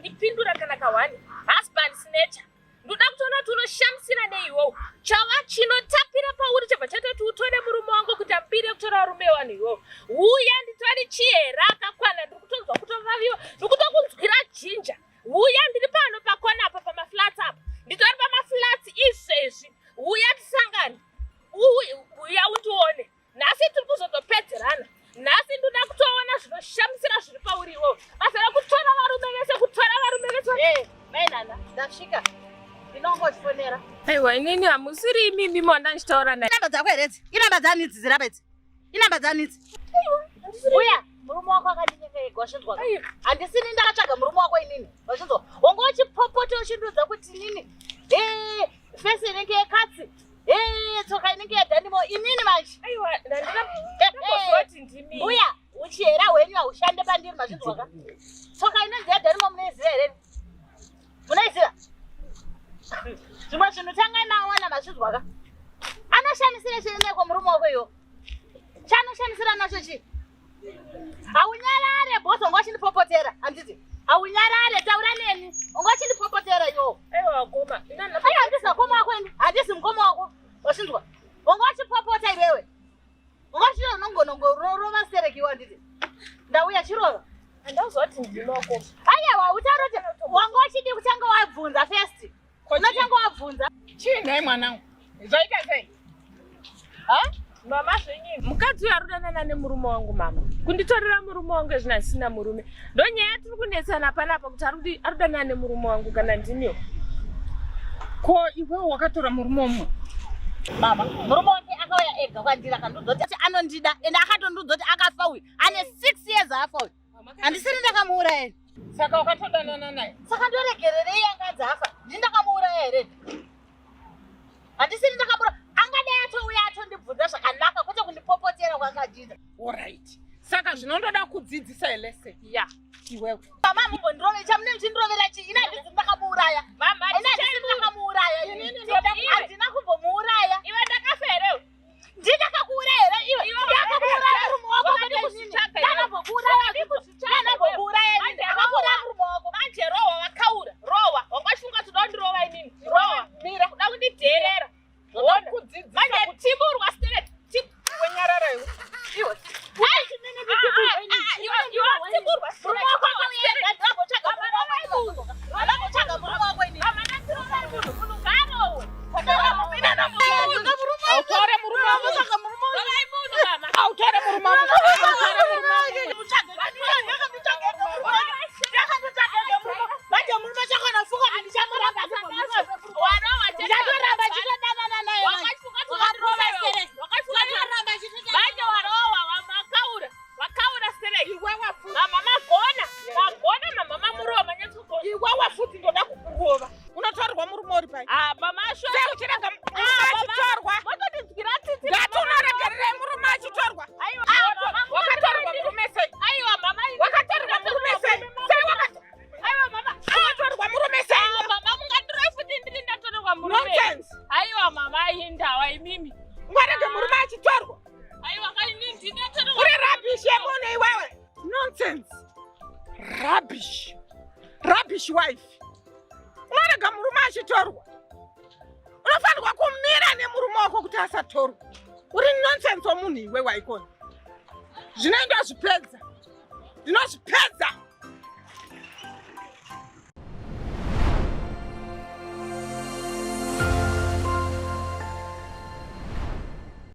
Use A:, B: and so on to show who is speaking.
A: kumbondipindura kana kahwani. Husband snatcher. Ndoda kutoona kuti unoshamisira nei iwowo. Chava chinotapira pauri chabva chaita kuti utore murume wangu kuti ambire kutora varume vevanhu iwowo. Huya nditori chihera akakwana ndiri kutonzwa kutovaviwa ndiri kutokunzwira jinja. Huya ndiri pano pakona apa pamaflats apa. Nditori pamaflats izvezvi. Huya tisangane. Huya undione. Nhasi tiri kuzotopedzerana. Nhasi ndoda kutoona zvinoshamisira zviri pauri iwewe. Basa rekutora varume vese, kutora varume vese.
B: Hey, mai Nana, ndasvika. Ndinongotifonera.
A: Aiwa, inini hamusiri imimi manda ndichitaura naye.
B: Inamba dzako here idzi? Inamba dzani idzi dzirapa idzi? Inamba dzani idzi? Uya, murume wako akandinyenga ega wazvinzwa. Handisini ndakatsvaga murume wako inini. Wazvinzwa. Wanga uchipopota uchindiudza kuti inini eh fesi inenge yekatsi. Eh, tsoka inenge yadhanimo inini manje.
A: Aiwa, ndandinambozoti ndimi.
B: Mbuya, uchihera hwenyu haushande pandiri mazvinzwa ka? Tsoka inonzi yadhanimo munoiziva here? Munoiziva? Zvimwe zvinhu tangai mawana mazvinzwa ka? Anoshamisira chiineko murume wako iwo? Chanoshamisira nacho chii? Haunyarare boss, wanga uchindipopotera handiti? Haunyarare, taura neni. Wanga uchindipopotera iwo.
A: Aiwa wakoma.
B: Aiwa handisi wakoma wako ini. Handisi mukoma wako. Wachinzwa? Wanga uchipopota iwewe. Wanga uchiti unongonongorova stereki iwe handiti? Ndauya chirova.
A: Handazoti ndini wakoma.
B: Aiwa utauroti wanga uchidi kutanga wabvunza first. Unotanga wabvunza.
C: Chii nhai mwanangu? Zvaita sei? Ha?
A: Mama zvenyu. Mukadzi uyu arudanana nemurume wangu mama. Kunditorera murume wangu ezvino asina murume. Ndonyaya tiri kunetsana panapa kuti arudi arudanana nemurume wangu kana ndimiwo.
C: Ko iwewe wakatora murume umwe?
B: Mama, murume wake akauya ega kwandiri akandiudza kuti anondida ende akatondiudza kuti akafa uyu. Ane 6 years afa uyu. Handisiri ndakamuuraya.
C: Saka wakatodanana naye?
B: Saka ndoregererei anganzi afa? Ndini ndakamuuraya here? Handisiri ndakamuuraya. Angadai atouya atondibvunza zvakanaka kwete kundipopotera kwaakadiita.
C: Alright. Saka zvinondoda kudzidzisa elese.
A: Ya.
C: Iwewe.
B: Mama mumbondirove chamune muchindirovera chii? Ini handisi ndakamuuraya.
A: Mama,
B: Ini handisi ndakamuuraya.
C: Inini ndoda
B: Handina kumbomuuraya.
A: Iwe ndakafa here?
B: Ndinakakuuraya here iwe? Ndakakuuraya murume wako
A: Wakadi
B: kwete inini.
A: kuzvitsvaka iwe.
B: Ndakakuuraya.
A: Wakadi kuzvitsvaka iwe.
B: Ndakakuuraya inini.
A: Manje
B: Ndakakuuraya murume wako.
A: Manje rowa wakaura. Rowa. Wakashinga kuti uda kundirova inini. Rowa.
C: Mira.
A: Uda kundidherera.
C: Ndoda
A: Ona.
C: kudzidzisa
A: Manje
C: kuti
A: timurwa sterek.
C: iwe nyarara iwe.
B: Iwe.
A: Ai, ah, ah, iwe iwe timurwa
B: Murume wako akauya ega ndakakutsvaga murume wako. Ndakakutsvaga murume wako inini.
A: Mama ndatirovai munhu. Munhu ngaarowe.
C: Hautore murume wangu.
A: Rovai munhu mama.
C: Hautore murume wangu. Hautore murume wangu.
A: Warowa chete. Wakashuka tukandirova iwe. Wakashuka Manje warowa wakaura. Wakaura sterek.
C: Iwewe futi.
A: Mama magona. Magona mama mamurova manyatsogona.
C: Iwewe futi ndoda kukurova. Unotorwa murume uri pai.
A: Ah, mama sho.
C: Sei uchirega murume achitorwa?
A: Motondinzwira tsitsi.
C: Ndati unoregererei murume achitorwa?
A: Aiwa,
C: Wakatorwa murume sei?
A: Aiwa mama.
C: Wakatorwa murume sei? Sei wakatorwa?
A: Aiwa mama.
C: Wakatorwa murume sei?
A: Ah, mama mungandirove futi ndini ndatorerwa murume.
C: Nonsense.
A: Aiwa mama indawa imimi.
C: Ungarege murume achitorwa?
A: Aiwa kaini ndini ndatorerwa.
C: Uri rubbish yemunhu iwewe. Nonsense. Rubbish. Rubbish wife. Unorega murume achitorwa. Unofanirwa kumira nemurume wako kuti asatorwa. Uri nonsense womunhu iwe waikona. Zvino ndozvipedza. Ndinozvipedza.